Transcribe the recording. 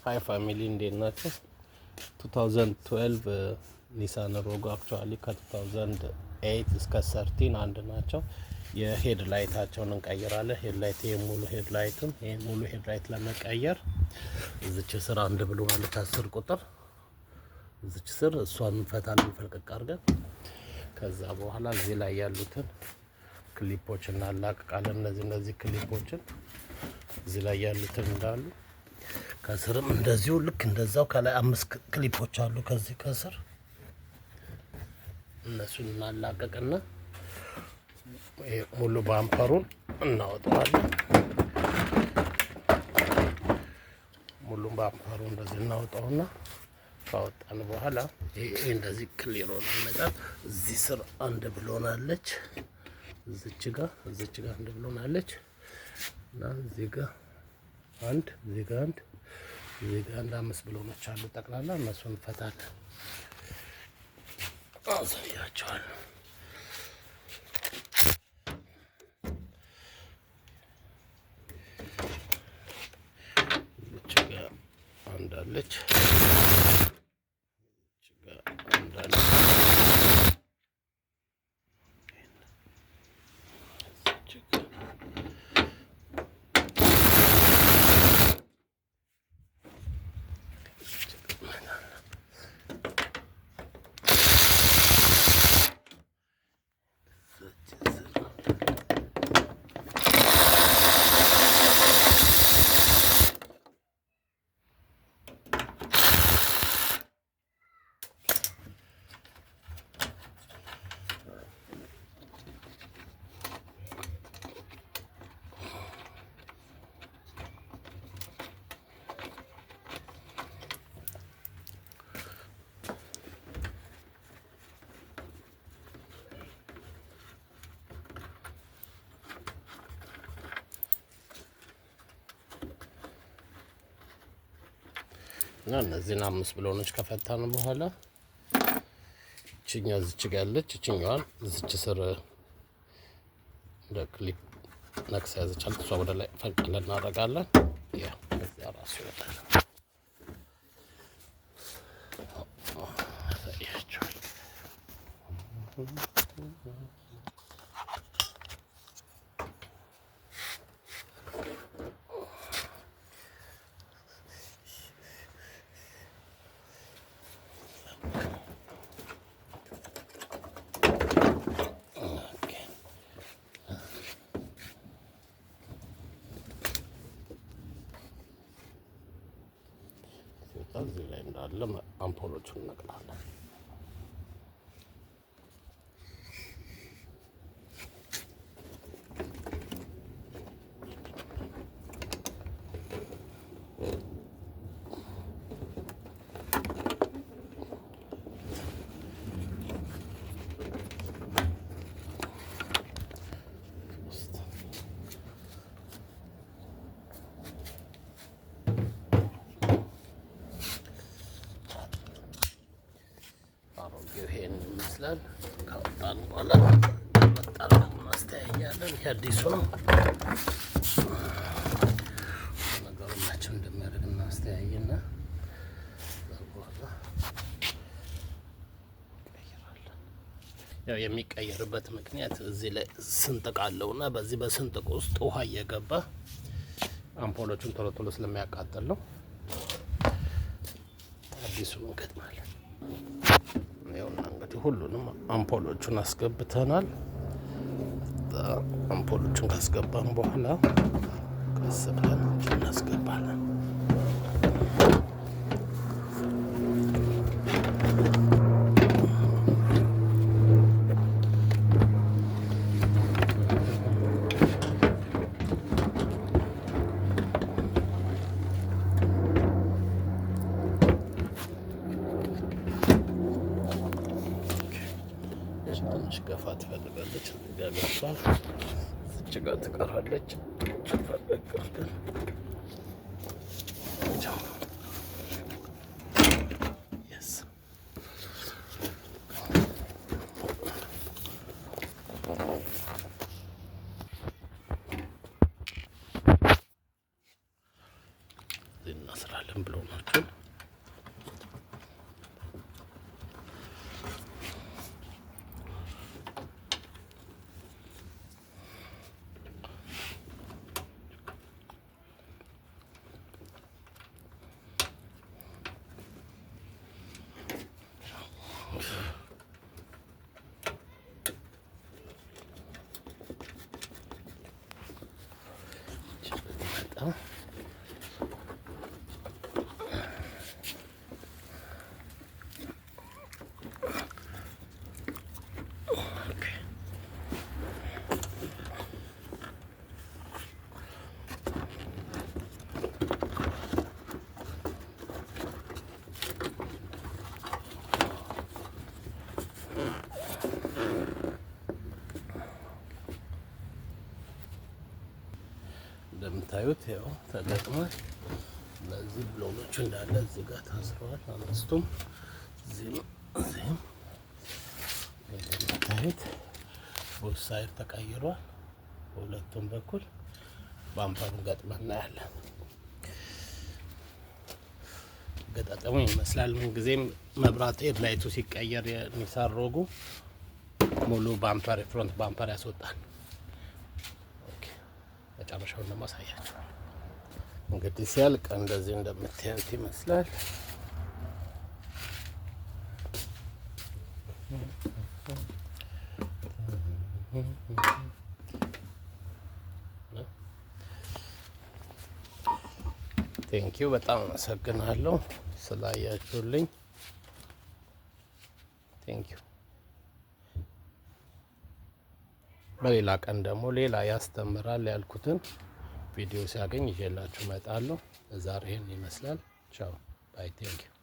Hi family፣ እንዴት ናቸው? 2012 ኒሳን ሮግ actually ከ2008 እስከ 13 አንድ ናቸው። የ headlight ኣቸውን እንቀይራለን። Headlight ይሄ ሙሉ headlight ኡን፣ ይሄ ሙሉ headlight ለመቀየር እዚች ስር አንድ ብሎን አለች፣ 10 ቁጥር እዚች ስር፣ እሷን እንፈታለን ፈልቀቅ አድርገን። ከዛ በኋላ እዚህ ላይ ያሉትን ክሊፖች እናላቅቃለን። እነዚህ ክሊፖችን እዚህ ላይ ያሉትን እንዳሉ፣ ከስርም እንደዚሁ ልክ እንደዛው ከላይ አምስት ክሊፖች አሉ ከዚህ ከስር፣ እነሱን እናላቀቅና ሙሉ bumper ኡን እናወጣዋለን። ሙሉ bumper ኡ እንደዚህ እናወጣውና ካወጣን በኋላ ይሄ እንደዚህ clear ሆኖ ይመጣል። እዚህ ስር አንድ ብሎን አለች። እዚች ጋ አንድ ብሎን አለች እና እዚህ ጋ አንድ፣ እዚህ ጋ አንድ፣ እዚህ ጋ አንድ፣ አምስት ብሎኖች አሉ ጠቅላላ፣ እነሱን እንፈታለን። አሳያቸዋለሁ። እዚች ጋ አንድ አለች። እዚች ጋ አንድ አለች። እዚች ጋ እዚች ስር። እና እነዚህን አምስት ብሎኖች ከፈታን በኋላ እችኛ እዚች ጋ ያለች እችኛዋን እዚች ስር እንደ ክሊፕ ነክሳ ያዘቻል። እሷ ወደ ላይ ፈንቅል እናደርጋለን። ያ እዚያ ራሱ ይወጣል። ያሳያቸዋል። Okay። ሲወጣ እዚህ ላይ እንዳለ አምፖሎቹን እነቅላለን። ሶስት። አሮጌው ይሄን ይመስላል። ካወጣን በኋላ ወጣን እናስተያያለን። ይሄ አዲሱ ነው። ነገሩ ናቸው እንደሚያደርግ እናስተያይና ከዛ በኋላ እንቀይራለን። ያው የሚቀየርበት ምክንያት እዚህ ላይ ስንጥቅ አለውና በዚህ በስንጥቅ ውስጥ ውሃ እየገባ አምፖሎቹን ቶሎ ቶሎ ስለሚያቃጥል ነው። አዲሱን እንገጥማለን። ይኸውና እንግዲህ ሁሉንም አምፖሎቹን አስገብተናል። አምፖሎቹን ካስገባን በኋላ ቀስ ብለን እናስገባለን። ትንሽ ገፋ ትፈልጋለች። እዚህ ጋር ገብቷል። እዚች ጋር ትቀራለች። ፈለግ አድርገን። Yes። እንደዚህ እናስራለን ብሎኖቹን። ብትመጣ okay። እንደምታዩት ያው ተገጥሟል። እነዚህ ብሎኖቹ እንዳለ እዚህ ጋር ታስረዋል። አምስቱም እዚህም እዚህም እንደምታዩት both side ተቀይሯል። በሁለቱም በኩል bumper ኡን ገጥመን እናያለን። ገጣጠሙ ይመስላል። ምንጊዜም መብራት headlight ኡ ሲቀየር የኒሳን ሮጉ ሙሉ bumper፣ front bumper ያስወጣል። Okay፣ መጨረሻውን ደግሞ አሳያችኋለሁ። እንግዲህ ሲያልቅ እንደዚህ እንደምታዩት ይመስላል። Thank you፣ በጣም አመሰግናለሁ ስላያችሁልኝ። Thank you። በሌላ ቀን ደግሞ ሌላ ያስተምራል ያልኩትን ቪዲዮ ሲያገኝ ይዤላችሁ እመጣለሁ። ዛሬ ይህን ይመስላል። ቻው bye። Thank you።